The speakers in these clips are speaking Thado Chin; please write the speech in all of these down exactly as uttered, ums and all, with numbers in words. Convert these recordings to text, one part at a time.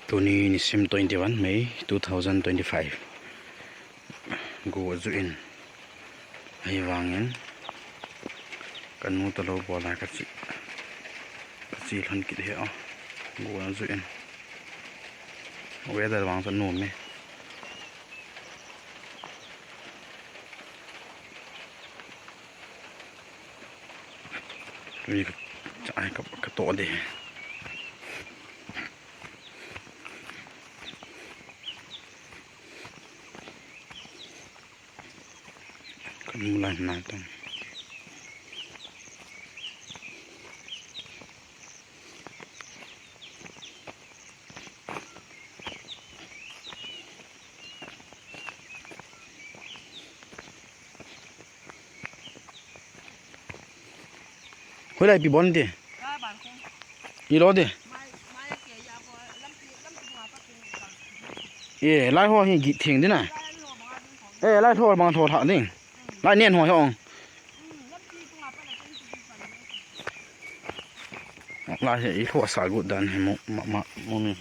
Tuni nisim twenty-one May two thousand twenty-five. Go ajuh in. Ahivangin. Kanu talou bola kachi. Kachi lhon kit hi o. Go ajuh in. Weather vang sa nom e. Tuni ka, cha ai ka, ka to de. Ka mu lai na tang. Hoilai ipi bol ding? Ilo ding. E, lai ho hi gih theng ding na. E, lai ho bang tho tha ding. Lai nen ho hi ong. Lai hi i tho sa gu dan hi mo, ma, ma, mo mi.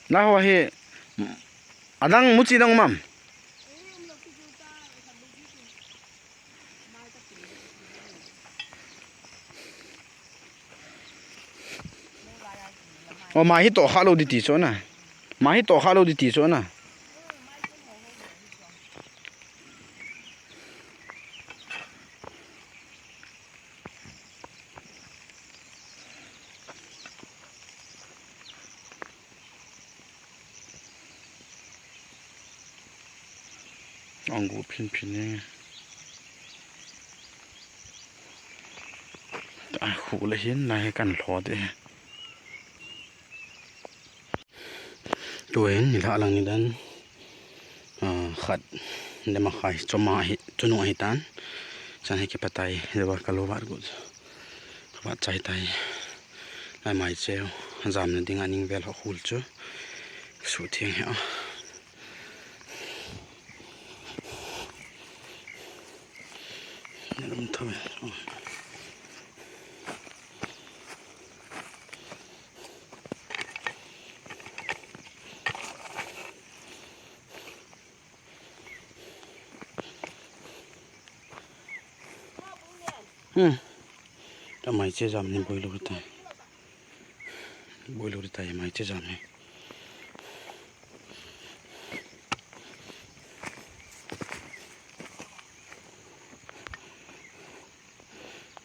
Lai ho hi adang muchi dang um am? O, mai hi toh kha lou ding ti chu na. Mai hi toh kha lou ding ti chu na. Ang gu phin phin e. A khu le hin na he kan lho de. Tuin nilhah lang ni dan, ah, khat le makhai choma hi, chunung ahi tan. Chan hi kipat tai, lewa ka lo vat gu. Ka vat chai tai. Lai mai cheu, jam na ding a ning vel ho khul chu. Su thiang hi a. Rum tho. Hmm. Ka mai che jam ni boi lou tai. Boi lou tai mai che jam ni.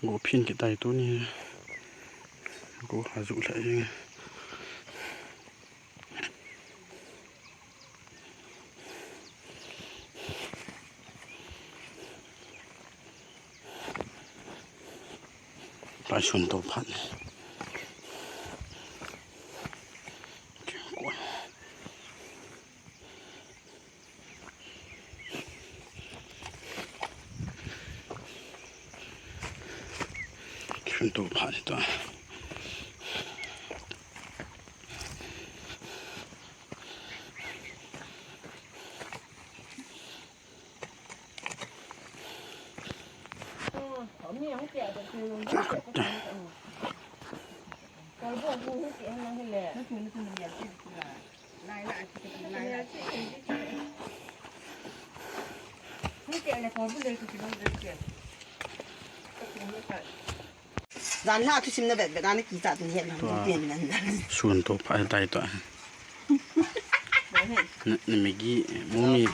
Go phin kit tai tuni. Go ha ju lha jing. Pai sun to phat. Sun to phat to. Jan la thusim na vet vet ana kicha tun het na. Tua. Pen nan. Sun to pha tai to. Na, na Maggi, mummy.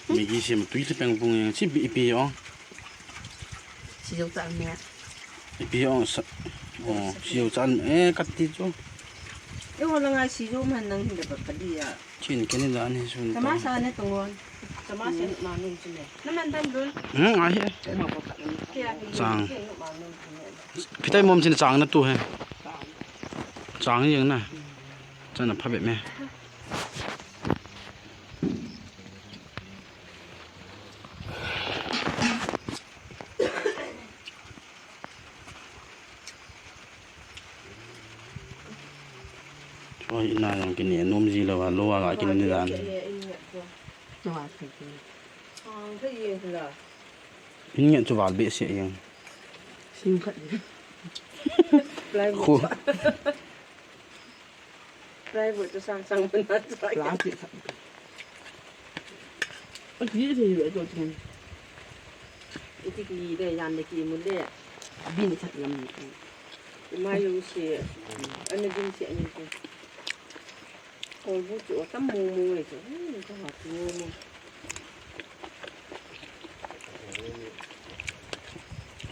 Maggi sem tui le peng pung yang, si ipi, ipi ong. Siu cha me. Ipi ong sa. Oh, siu cha, eh, kati chu. E ho la ngai siu man nang hin da ba ka dia. Chin keni da ni sun. Tama sa ne tungon. Tama sa ne ma nun chine. Na man dam dun. Hmm, ahi. Chang. Pitai mom chin chang na tu he. Chang yang na. Chang na pha be me. Oi, na jong kine nom ji lou a, lou a ga kine ni dan. Nunga thei ti. Sang thei jeng la. In nge chu val behseh jeng. Sing khat. Plywood. Khu. Plywood chu sang sang bana chu. Plastic khat. Ati thei ve chu tin. Iti ki de yan de ki mu le. Bin khat lam. Mai jong se. Ana bin se ani ko. Kolbu chu tam mong mong e chu. Hmm, ka ha tu mong mong.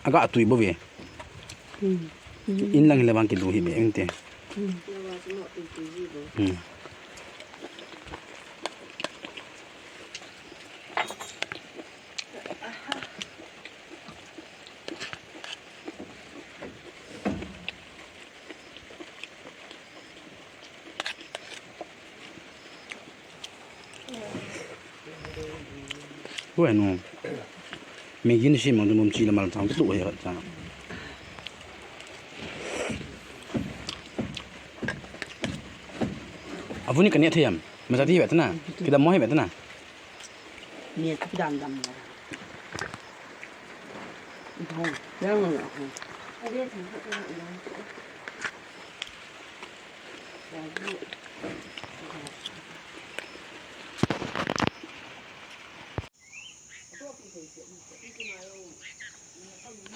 Aga tui bou ve. Hmm. In lang le bang kilu hi be ente. Hmm. Lawa chu no tui tui ji bou. Hmm. Hu enu. Maggi ni sim mang dum chi la mal chang tu he cha. Avuni kane thayam. Macha ti he ta na. Kidam mo he ta na. Ni kidam dam. Ho, yang ho.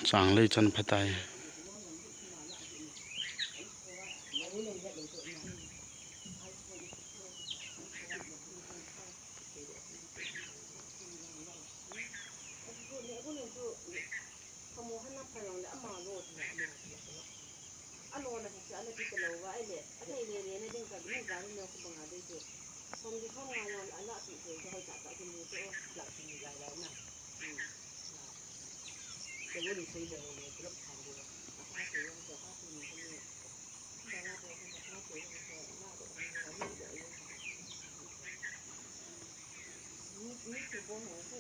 Changlei chan phatai. Kamo hana pharang le ama lo ti na ama ti na. Alo na si ana ti ka lo wa ai le. Ana ile le ne ding ka ni ga ni ko banga de tu. Kom di kom nga lo ala ti ko ka hoi ta ta ki mu to la ti ni lai lai na. Hmm. Ke wo ni sei de ne ko lo phan de. Apa ke yo ko pa ti ni ko ni. Ba la ko ko pa ke yo ko na ko ni ni ni ko bo ho ko.